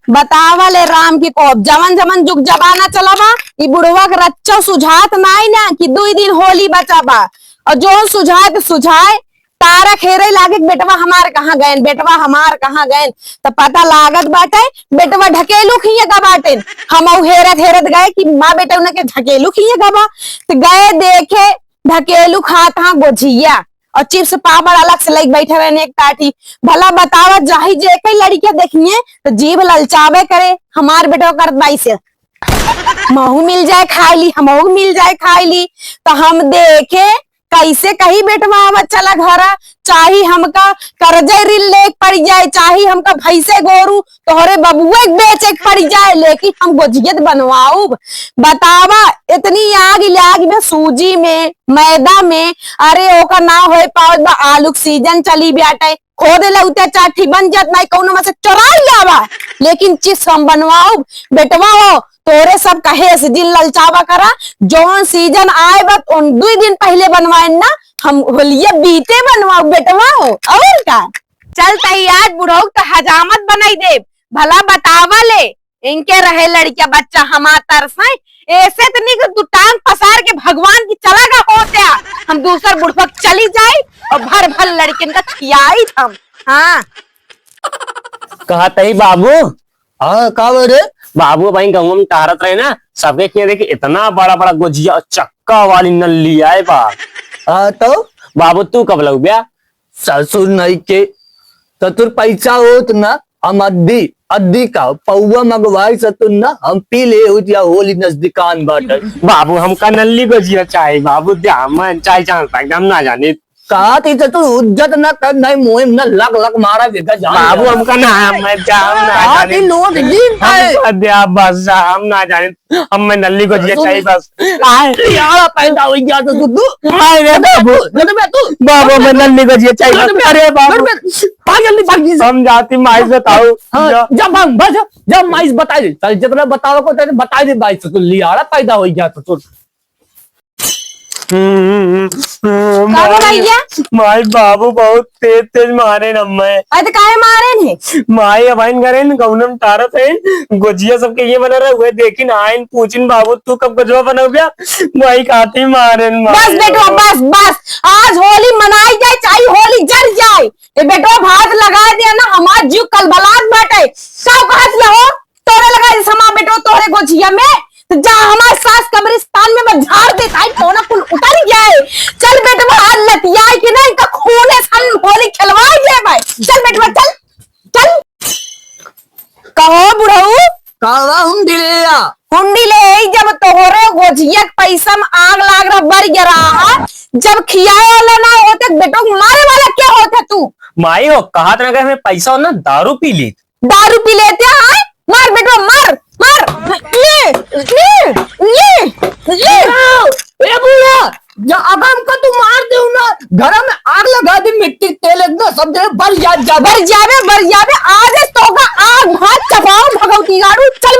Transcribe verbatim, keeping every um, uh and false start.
बतावा ले राम की कोप, जवन जवन जुग जमाना चला बा, ई बुढ़वा के रच्चो सुझात नाई ना कि दुई दिन होली बचा बा। और जौन सुझात सुझाए, तारा हेरे लागे कि बेटवा हमार कहाँ गएन, बेटवा हमार कहाँ गएन। त पता लागत बाटे, बेटवा ढकेलू खिए का बाटेन। हम ऊ हेरत हेरत गए कि माँ बेटा उनके ढकेलू खिए का बा। त गए देखे, ढकेलू खात हाँ गोझिया और चिप्स पापड़ अलग से लेके बैठे रहने एक टाटी। भला बतावा, जाही जे कई लड़कियां देखिए तो जीभ ललचावे करे, हमार बेटवा करत बाई से, महू मिल जाए खाई ली, हमहू मिल जाए खाई ली। तो हम देखे, कैसे कही बेटवा आवा चला घरा, चाही हमका कर्जे ऋण ले पड़ जाए, चाही हमका भैंसे गोरू तोहरे बबुए के बेचे के पड़ जाए, लेकिन हम गोझियत बनवाउब। बतावा, इतनी आग लाग में, सूजी में, मैदा में, अरे ओकर ना होए पावत बा, आलू के सीजन चली बाटे, खोदे ला उते चार ठी बन जात, नाई कौनो में से चोराई लावा, लेकिन चिप्स हम बनवाउब। बेटवा हो, तोरे सब कहे से दिन ललचावा करा, जौन सीजन आए बा, उन दुई दिन पहले बनवाए ना, हम होलिया बीते बनवाउब बेटवा हो, और का? चल तई आज बुढ़ऊ तो हजामत बनाई देब, भला बतावा ले, इनके रहे लड़किया बच्चा हमार तरस है, ऐसे तो नहीं कि तू टांग पसार के भगवान की चला गा होत्या, हम दूसर बुढ़वा के चली जाई और भर भर लड़किन का खियाई हम। हाँ। कहत ही बाबू। हाँ, का बोल रे? बाबू भाई गाँव में टहरत रहे ना, सबके किया देखी इतना बड़ा बड़ा गोझिया और चक्का वाली नल्ली आए बा। हाँ, तो? बाबू तू कब लौब्या? ससुर नहीं के, ससुर पैसा होत ना, हम अद्दी, अद्दी का पौवा मंगवाई ससुर ना, हम पी ले होत या होली नजदीकान बाटे। बाबू हमका नल्ली गोझिया चाही बाबू, द्या मन चाही चांद तक हम ना जाने। कहा थी ससुर इज्जत ना कर, नहीं मुँह में ना लक लक मारा बेटा जान बाबू। हमका ना, हम मैं जाऊँ ना कहा जाने। थी लोग जीन पाए। हमका द्या बस, हम ना जाने। अब मैं नल्ली गोझिया सुन। चाहिए बस। आए। यार, पैदा हो गया तो तू, तू। आए रे बाबू। जब मैं तू। बाबू, मैं नल्ली गोझिया चाहिए बस। जब मैं, अरे बाबू। जब मैं, भाग जल्दी, भाग जल्दी। हम जाती माई से बताओ। हाँ, जा। जब हम, बस, जब माई से बता दे। चल, जितना बताओ को, तेरे बता दे माई से, तू लियारा पैदा हो गया तो तू। हम्म, हम्म, हम्म, का माई, भैया? माई बाबू बहुत तेज तेज मारे न मैं। अरे तो काहे मारे ने? माई अबाइन करे न गौनम टारत है, गोझिया सबके ये बना रहे हुए, देखिन आइन पूछिन बाबू तू कब गोझवा बनौब्या? माई काटी मारे न माई। बस बेटवा, बस, बस, आज होली मनाई जाए, चाहे होली जर जाए। ए बेटवा भात लगा दिया ना, हमार जीव कलबलात बाटे। का कहत हो? तोरे लगा इस हमार बेटो तोरे गोझिया में, तो जा हमार सास कब्रिस्तान में बस झाड़ दे, ताई टोना कुल उतर जाए। चल बेटवा, आज लतियाए के ना इनका खूने से हम होली खेलवाए जाए भाई। चल बेटवा, चल, चल। कहो बुढ़ऊ? कावा हुंडी ले आ। हुंडी ले आई, जब तोहरे गोझिया के पैसा में आग लाग रहा, बर गिरा है, जब खियाए वाला ना होते, बेटो मारे वाला क्या होता तू? माई हो, कहा था ना कि हमें पैसा हो ना, दारू पी ली। दारू पी लेते हैं? मार बेटवा, मार, मार। ये, ये, ये, ये। ए बूढ़ा, जा अब हमको तू मार देउ ना, घर में आग लगा दे, मिट्टी तेल इतना सब दे, बर जा, जा। बर जावे, बर जावे, आज तोका आग भात चपाओ भगवती गाड़ू, चल